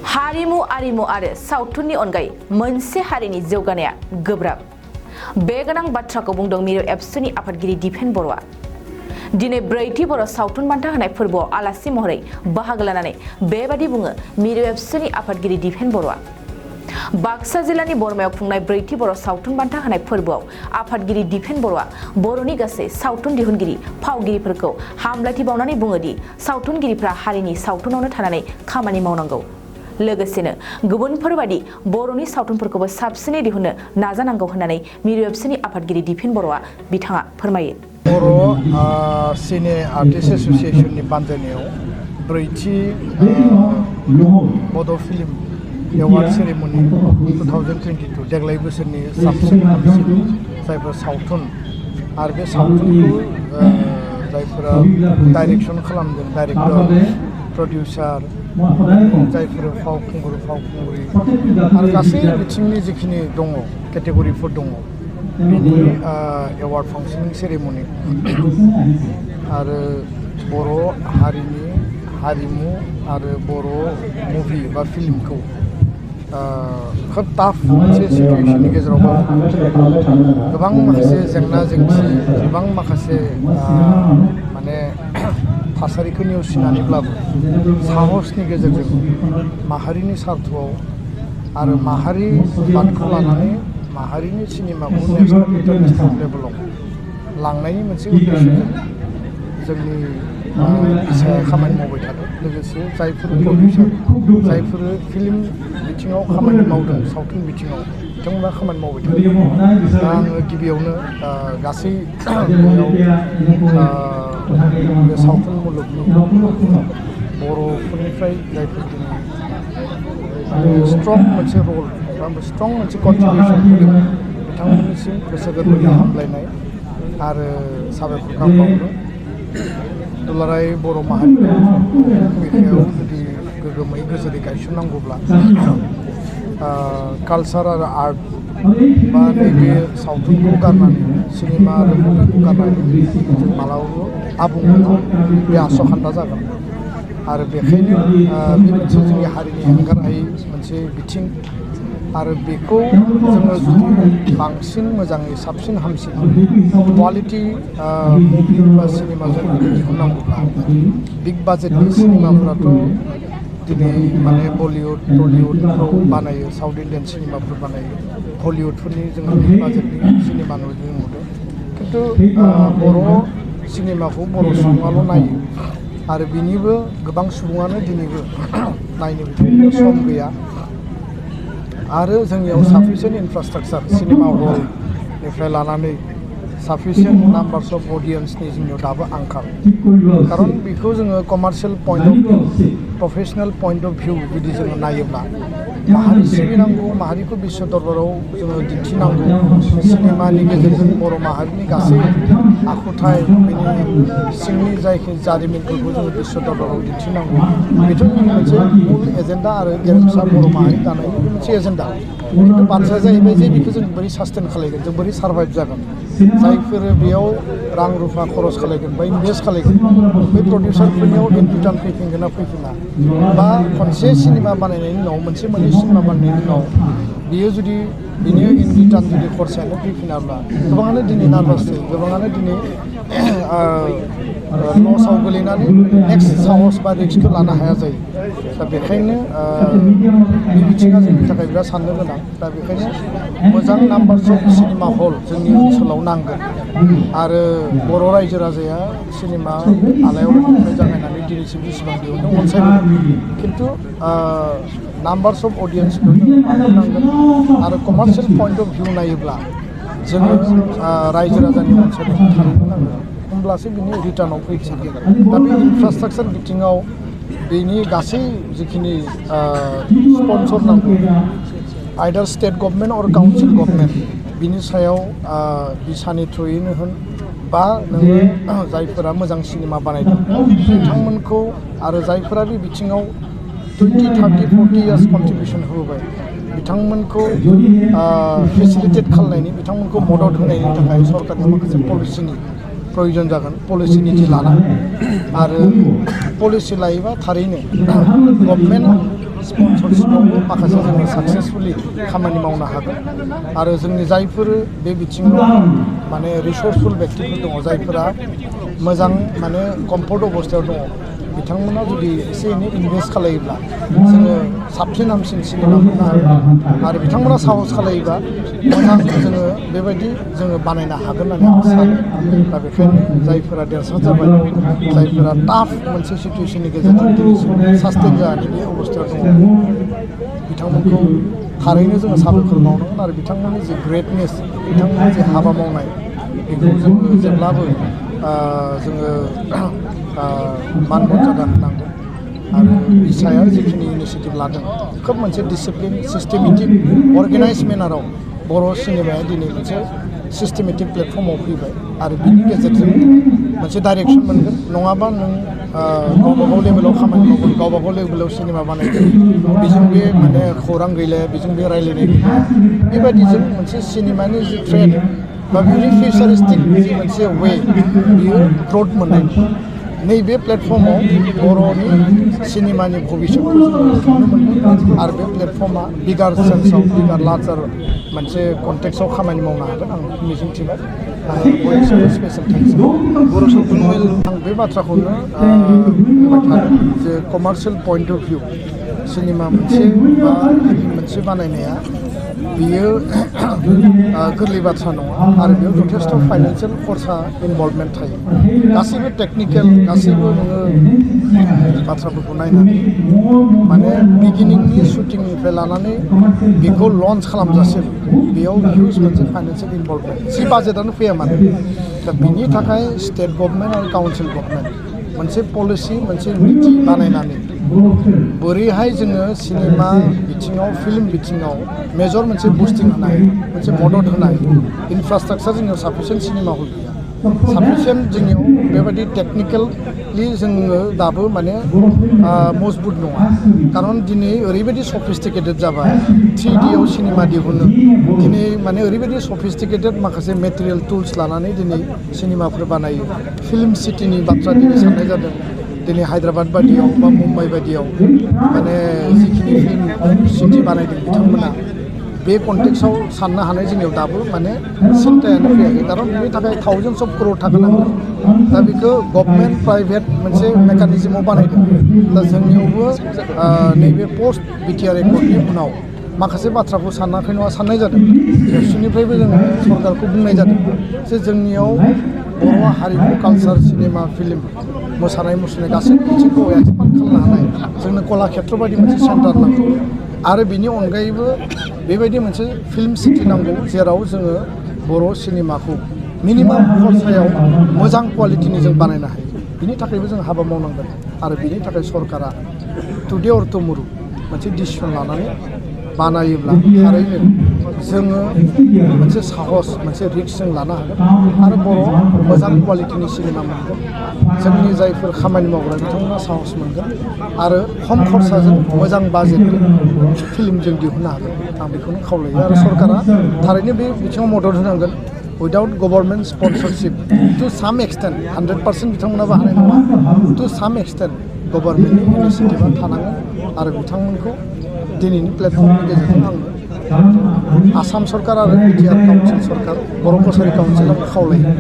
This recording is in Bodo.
हारिमु आरिमु आरो सावथुननि अनगायै मोनसे हारिनि जौगानाया गोब्राब बे गोनां बाथ्राखौ बुंदों मिरु एबसुनि आफादगिरि दिपेन बर'आ दिनै ब्रैथि बर' सावथुन बान्था होनाय फोरबोआव आलासि महरै बाहागो लानानै बेबादि बुङो मिरु एबसुनि आफादगिरि दिपेन बर'आ बाक्सा जिल्लानि बरमायाव खुंनाय ब्रैथि बर' सावथुन बान्था होनाय फोरबोआव आफादगिरि दिपेन बर'आ बर'नि गासै सावथुन दिहुनगिरि फावगिरिफोरखौ हामलायथि बावनानै बुङोदि सावथुनगिरिफ्रा हारिनि सावथुनावनो थानानै खामानि मावनांगौ लोगोसेनो गुबुनफोरबादि बर'नि सावथुनफोरखौबो साबसिनै दिहुननो नाजानांगौ होननानै मिरु एबसुनि आफादगिरि दिपेन बर'आ बिथाङा फोरमायो। बर' सिने आर्टिस्ट एसोसिएशननि बानजायनायाव ब्रैथि बड' फिल्म एवार्ड सेरेमनि 2022 देग्लाय बोसोरनि साबसिन हामसिन जायफोर सावथुन आरो बे सावथुनखौ जायफोरा डाइरेक्सन खालामदों डाइरेक्टर प्रडिउसार जायफोर फावखुंगुरि आरो गासै बिथिंनि जिखिनि दङ केटेगरिफोर दङ बेनि एवार्ड फांसनिं सेरेमनि आरो बर' हारिनि हारिमु आरो बर' मुभि बा फिल्मखौ खोब टाफ मोनसे सिटुएशननि गेजेरावबो गोबां माखासे जेंना जेंसि गोबां माखासे माने थासारिखौ नेवसिनानैब्लाबो साहसनि गेजेरजों माहारिनि सार्थआव आरो माहारि बादखौ लानानै माहारिनि सिनेमाखौ नेसनेल इन्टारनेसनेल लेभेलाव लांनायनि मोनसे उद्देश्यजों जोंनि बिसाया खामानि मावबाय थादों लोगोसे जायफोर प्रडिउसार जायफोर फिल्म बिथिङाव खामानि मावदों सावथुन बिथिङाव बिथांमोना खामानि मावबाय थादों दा आङो गिबियावनो गासै बे सावथुन मुलुगनि बर'फोरनिफ्राय जायफोर दिनै स्ट्रं मोनसे रल बा स्ट्रं मोनसे कन्ट्रिबिउसन होदों बिथांमोननिसिम गोसो गोरबोनि हामलायनाय आरो साबायखर बावदों दुलाराय बर' माहारिखौ बिखायाव जुदि गोग्गोमै गोजोरै गायसननांगौब्ला कालचार आरो आर्ट बा नैबे सावथुनखौ गारनानै सिनेमा आरो मुभिखौ गारनानै जों मालाबाबो आबुं नङा बे आस'खान्दा जागोन आरो बेखायनो बे मोनसे जोंनि हारिनि एंगार हायै मोनसे बिथिं आरो बेखौ जोङो जुदि बांसिन मोजाङै साबसिन हामसिन क्वालिटि मुभि बा सिनेमा जों दिहुननांगौब्ला बिग बाजेटनि सिनेमाफोराथ' दिनै माने बलिउड टलिउडफ्राव बानायो साउथ इन्डियान सिनेमाफोर बानायो हलिउडफोरनि जोङो बिग बाजेटनि सिनेमा जों नुदों खिन्थु बर' सिनेमाखौ बर' सुबुङाल' नायो आरो बिनिबो गोबां सुबुङानो दिनैबो नायनो बिथांमोननो सम गैया आरो जोंनियाव साफिसियेन्ट इनफ्रास्ट्राक्चार सिनेमा हलनिफ्राय लानानै साफिसियेन्ट नाम्बार्स अफ अडियन्सनि जोंनियाव दाबो आंखाल खारन बेखौ जोङो commercial point of view professional point of view जुदि जोङो नायोब्ला माहारि सिबिनांगौ माहारिखौ बिश्व दरबाराव जोङो दिन्थिनांगौ सिनेमानि गेजेरजों बर' माहारिनि गासै आखुथाय बेनि सिंनि जायखि जारिमिनफोरखौ जोङो बिश्व दरबाराव दिन्थिनांगौ बेथ' जोंनि मोनसे मुल एजेन्डा आरो गेरेमसा बर' माहारि दानायनि बे मोनसे एजेन्डा खिन्थु बाथ्राया जाहैबाय जे बेखौ जों बोरै सास्टेन खालामगोन जों बोरै सार्भाइभ जागोन जायफोर बेयाव रां रुफा खरस खालामगोन बा इनभेस्ट खालामगोन बै प्रडिउसारफोरनियाव इन रिटार्न फैफिनगोन ना फैफिना बा खनसे सिनेमा बानायनायनि उनाव मोनसे सिनेमा बानायनायनि उनाव बियो जुदि बिनि इन रिटार्न जुदि खरसायानो फैफिनाब्ला गोबाङानो दिनै नार्भास जायो गोबाङानो दिनै लसआव गोलैनानै नेक्स्ट साहस बा रिस्कखौ लानो हाया जायो दा बेखायनो बे बिथिङा जोंनि थाखाय बिराद साननो गोनां दा बेखायनो मोजां नाम्बार्स अफ सिनेमा हल जोंनि ओनसोलाव नांगोन आरो बर' रायजो राजाया सिनेमा आलायारननिफ्राय जागायनानै दिनैसिम बेसेबां दिहुनदों अनसायबोदों खिन्थु नाम्बार्स अफ अडियन्सखौ जों बांहोनांगोन आरो कमार्शियेल पइन्ट अफ भिउ नायोब्ला जोङो रायजो राजानि अनसायनायखौ थारैनो नांगोन होमब्लासो बिनि रिटार्नाव फैफिनगोन दा बे इनफ्रास्ट्राक्चार बिथिङाव बेनि गासै जिखिनि स्पन्सर नांगौ आइदार स्टेट गभर्नमेन्ट अर काउन्सिल गभर्नमेन्ट बिनि सायाव बिसानि थ्रुयैनो होन बा नोङो जायफोरा मोजां सिनेमा बानायदों बिथांमोनखौ आरो जायफोरा बे बिथिङाव 20, 30, 40 इयार्स कन्ट्रिबिउसन होबाय बिथांमोनखौ फेसिलिटेट खालामनायनि बिथांमोनखौ मदद होनायनि थाखाय सरकारनि माखासे पलिसिनि प्रयोजन जागोन पलिसि नीति लाना आरो पलिसि लायोबा थारैनो गभर्नमेन्ट स्पन्सरशिपआवबो माखासे जोङो साक्सेसफुलि खामानि मावनो हागोन आरो जोंनि जायफोर बे बिथिङाव माने रिसर्सफुल व्यक्तिफोर दङ जायफोरा मोजां माने कम्फर्ट अबस्थायाव दङ बिथांमोना जुदि एसे एनै इनभेस्ट खालायोब्ला जोङो साबसिन हामसिन सिनेमा मोननो हागोन आरो बिथांमोना साहस खालायोबा मोजां जोङो बेबायदि जोङो बानायनो हागोन होननानै आं सानो दा बेखायनो जायफोरा देरहासार जाबाय जायफोरा टाफ मोनसे सिटुवेसननि गेजेरजों दिनैसिम सास्टेन जानानै बे अबस्थायाव दङ बिथांमोनखौ थारैनो जोङो साबायखर बावनांगोन आरो बिथांमोननि जे ग्रेटनेस बिथांमोननि जे हाबा मावनाय बेखौ जोङो जेब्लाबो जोङो मानमर्यादा होनांगोन आरो बिसाया जिखिनि इनिसिएटिभ लादों खोब मोनसे डिसिप्लिन सिस्टेमेटिक अर्गेनाइज मेनाराव बर' सिनेमाया दिनै मोनसे सिस्टेमेटिक प्लेटफर्माव फैबाय आरो बिनि गेजेरजों मोनसे डाइरेक्सन मोनगोन नङाबा नों गावबागाव लेभेलाव खामानि मावगोन गावबागाव लेभेलाव सिनेमा बानायगोन बेजों बे माने खौरां गैलाया बेजों बे रायलायनाय गैलाया बेबायदिजों मोनसे सिनेमानि जि ट्रेन्ड बा बिनि फिउचारिस्टिक जि मोनसे वे बियो ग्रथ मोननाय नैबे प्लेटफर्माव बर'नि सिनेमानि भबिष्यतखौ जोङो नुनो मोनदों आरो बे प्लेटफर्मा बिगार सेन्सआव बिगार लार्जार मोनसे कन्टेक्सआव खामानि मावनो हागोन आं मिजिंथिबाय आरो बयनिसिमबो स्पेसियेल थेंक्स बर' सावथुन आं बे बाथ्राखौनो बुंबाय थादों जे commercial point of view cinema मोनसे बा मोनसे बानायनाया बियो गोरलै बाथ्रा नङा आरो बेयाव जथेस्थ' फाइनान्सियेल खरसा इनभल्भमेन्ट थायो गासैबो टेकनिकेल गासैबो नोङो बाथ्राफोरखौ नायनानै माने बिगिनिंनि शुटिंनिफ्राय लानानै बेखौ लन्च खालामजासिम बेयाव हिउज मोनसे फाइनान्सियेल इनभल्भमेन्ट जि बाजेटआनो फैया मानो दा बिनि थाखाय स्टेट गभर्नमेन्ट आरो काउन्सिल गभर्नमेन्ट मोनसे पलिसि मोनसे नीति बानायनानै बोरैहाय जोङो सिनेमा बिथिङाव फिल्म बिथिङाव मेजर मोनसे बुस्टिं होनाय मोनसे मदद होनाय इनफ्रास्ट्राक्चार जोंनियाव साफिसियेन्ट सिनेमा हल गैया साफिसियेन्ट जोंनियाव बेबायदि टेकनिकेलि जोङो दाबो माने मजबुत नङा खारन दिनै ओरैबायदि सफिस्टिकेटेड जाबाय 3Dआव सिनेमा दिहुनो दिनै माने ओरैबायदि सफिस्टिकेटेड माखासे मेटेरियेल टुल्स लानानै दिनै सिनेमाफोर बानायो फिल्म सिटिनि बाथ्रा दिनै साननाय जादों दिनै हायद्राबाद बायदियाव बा मुम्बाइ बायदियाव माने जिखिनि फिल्म सिटि बानायदों बिथांमोना बे कन्टेक्सआव साननो हानाय जोंनियाव दाबो माने सिन्थायानो फैयाखै खारन बिनि थाखाय थाउजेन्डस अफ क्र'र थाखा नांगोन दा बेखौ गभर्नमेन्ट प्राइभेट मोनसे मेकानिजमाव बानायदों दा जोंनियावबो नैबे पस्ट बिटिआर एकर्डनि उनाव माखासे बाथ्राखौ सानाखै नङा साननाय जादों खेबसेनिफ्रायबो जोङो सरकारखौ बुंनाय जादों जे जोंनियाव बर' हारिमु कालचार सिनेमा फिल्म मोसानाय मुसुरनाय गासैबो बिथिंखौ एक्सपान्ड खालामनो हानाय जोंनो कलाक्षेत्र बायदि मोनसे सेन्टार नांगौ आरो बिनि अनगायैबो बेबायदि मोनसे फिल्म सिटि नांगौ जेराव जोङो बर' सिनेमाखौ मिनिमाम खरसायाव मोजां क्वालिटिनि जों बानायनो हायो बिनि थाखायबो जों हाबा मावनांगोन आरो बिनि थाखाय सरकारा टुडे अर टुमरो मोनसे डिसिसन लानानै बानायोब्ला थारैनो जोङो मोनसे साहस मोनसे रिस्क जों लानो हागोन आरो बर' मोजां क्वालिटिनि सिनेमा मोनगोन जोंनि जायफोर खामानि मावग्रा बिथांमोना साहस मोनगोन आरो खम खरसाजों मोजां बाजेटनि फिल्म जों दिहुननो हागोन आं बेखौनो खावलायो आरो सरकारा थारैनो बे बिथिङाव मदद होनांगोन उइदाउट गभर्नमेन्ट स्पन्सरशिप टु साम एक्सटेन्ट 100% बिथांमोनाबो हानाय नङा टु साम एक्सटेन्ट गभर्नमेन्टनि इनिसिएटिभआ थानांगोन आरो बिथांमोनखौ दिनैनि प्लेटफर्मनि गेजेरजों आङो आसाम सरकार आरो बिटिआर काउन्सिल सरकार बर' कसारि काउन्सिलाव खावलायो